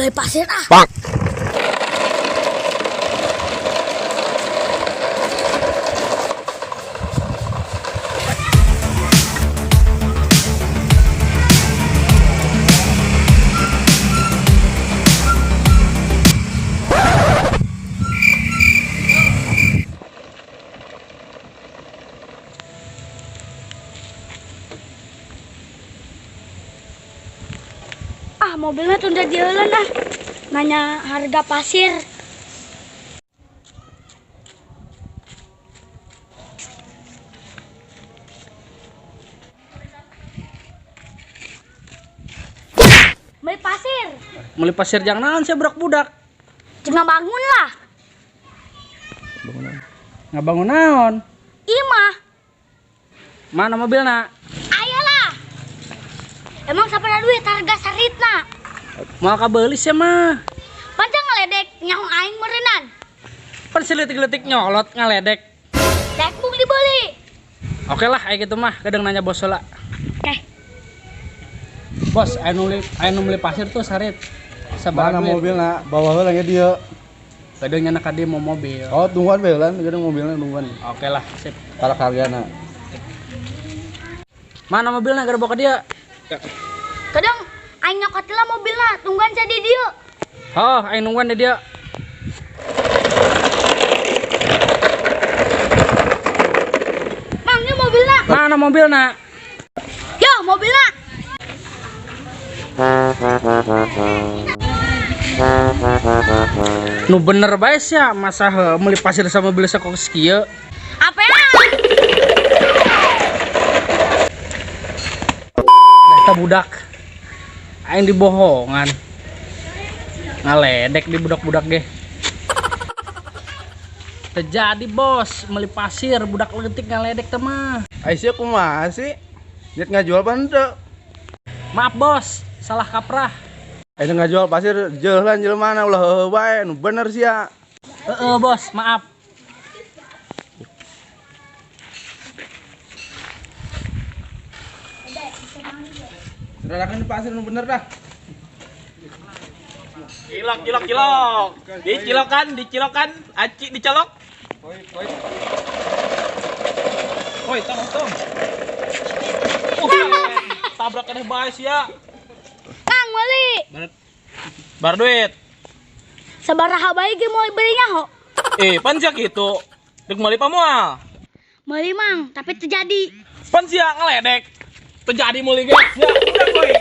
Beli pasir ah. Bang. Ah, mobilnya tunda jalan ah. Nanya harga pasir. Beli pasir. Meuli pasir jang naon sia budak-budak? Cuma bangun lah. Ngabangun naon? Imah. Mana mobilna? Ayolah. Emang siapa duit harga saritna? Moal kabeuli sia mah. Panjang ngeledek nyaho aing meureunan. Pan sileutik-leutik nyolot ngaledek. Dek bung dibeli. Oke lah, aya gitu mah, kadang nanya bos heula. Oke. Bos, aya nu meuli pasir tuh sarit. Sabaraha Mana duit? mobilna? Bawa heula ge dieu. Kadang nyana ka dieu mau mobil. Oh, tungguan bae lan, gedeng mobilna tungguan. Oke lah, sip. Karak hargana. Mana mobilna gara bawa ka dieu? Kadang aing nyokot lah mobilna, tungguan saya di dieu. Oh, aing nungguan di dieu. Mang, ini mobilna. Mana mobilna? Yo, mobilna. Nu bener bae sia, masa heuh meuli pasir sama mobil sakok kieu. Apa ya? Eta budak. Aing dibohongan. Ngaledek di budak-budak ge. Terjadi bos, meuli pasir budak leutik ngaledek teh mah. Ai sia kumaha sih? Niat ngajual pan teu? Maaf bos, salah kaprah. Ai ngajual pasir jeuhlan jelema mana ulah heuheuh bae, nu bener sia. Heeh bos, maaf. Serahkan pasir nu bener dah. Cilok, cilok, cilok. Dicilokan, dicilokan, aci dicolok. Woi, tong, tong. Tabrak keneh bae sia. Kang, meuli. Bar duit. Sabaraha bae ge mau beli nyaho? Pan sia kitu. Deuk meuli pa moal? Meuli mang, tapi terjadi. Pan sia ngeledek. Terjadi meuli ge. Ya, udah woi.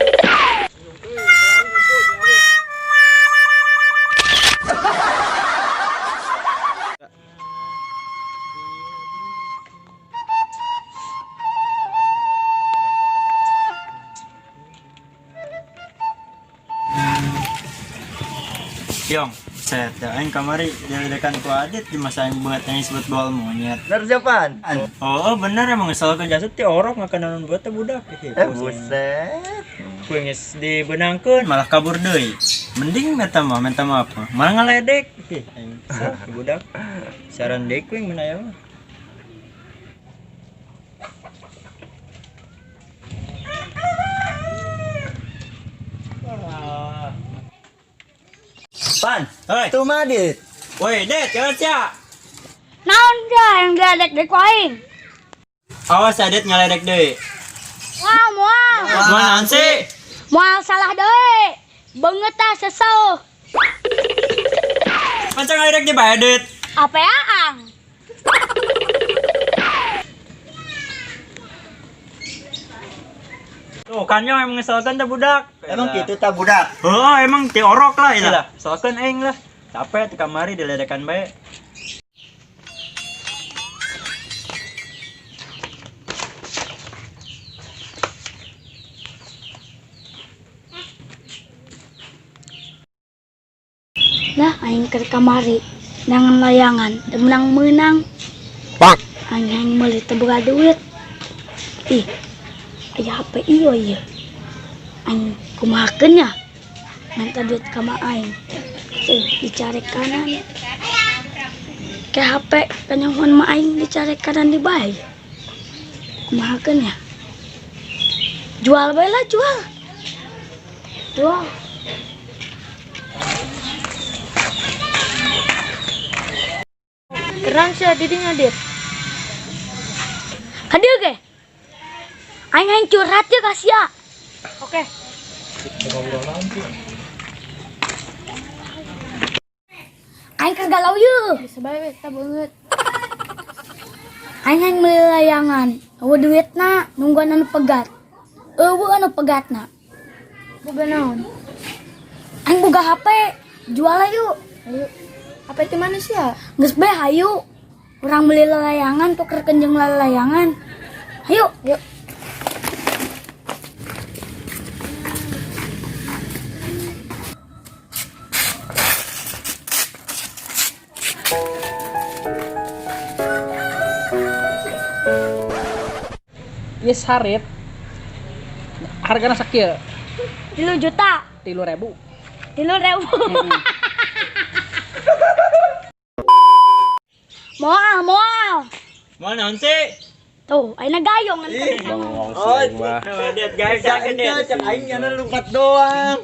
Yong, buset, aing kamari diledekan ku Adit di masa aing banget yang disebut bawal monyet. Bener siapaan? Oh, bener emang ngesalkeun jasad ti orok ngakanan buat teh budak. Buset. Ku geus dibenangkeun malah kabur deui. Mending minta maaf, minta maaf. Malah ngaledek. Ih, aing kesel budak. Saran deui ku yang mun aya mah. Pan, Hoi. tuh mah Dit. Woi, Det, jalan sia. Naon sia yang diledek deui ku aing? Awas Adit ngaledek deui. Wah, moal. Moal naon sih? Moal salah deui. Beungeut tah seseuh. Panca ngaledek di bae, Dit. Apa ya, Ang? Tuh kan yang emang ngesalkeun teh budak. Emang gitu ta budak? Oh, emang ti orok lah ilah. Salkeun aing lah. Capek ti kamari diledekan bae. Lah aing keur kamari nangan layangan teu menang-menang. Bang. Aing hayang meuli teu boga duit. Ih, aya HP ieu ieu. Aing kumahakeun nya? Minta duit ka ma aing. Dicari kanan. Ke HP kanyahoan ma aing dicari kanan di bae. Kumahakeun nya? Jual bae lah, jual. Jual. Keren sih didinya dit. Kadieu ge. Aing aing curhat ye ka sia. Oke. Aing keur galau ye. Bisa bae we eta beungeut. Aing aing meuli layangan. Eueuh duitna nungguan anu pegat. Eueuh anu pegatna. Boga naon? Aing boga HP, jual ayo. Ayo. Apa itu manusia? Geus bae hayu. Urang meuli layangan tukerkeun jeung lalayangan. Hayu. Yuk. Ieu sarit. Hargana sakieu, 3 juta. 3.000. 3.000. Moal, moal. Mau naon sih? Tuh, ayeuna gayong kan. Bangong sih mah. Dit, guys, Cak aing nyana lungkat doang.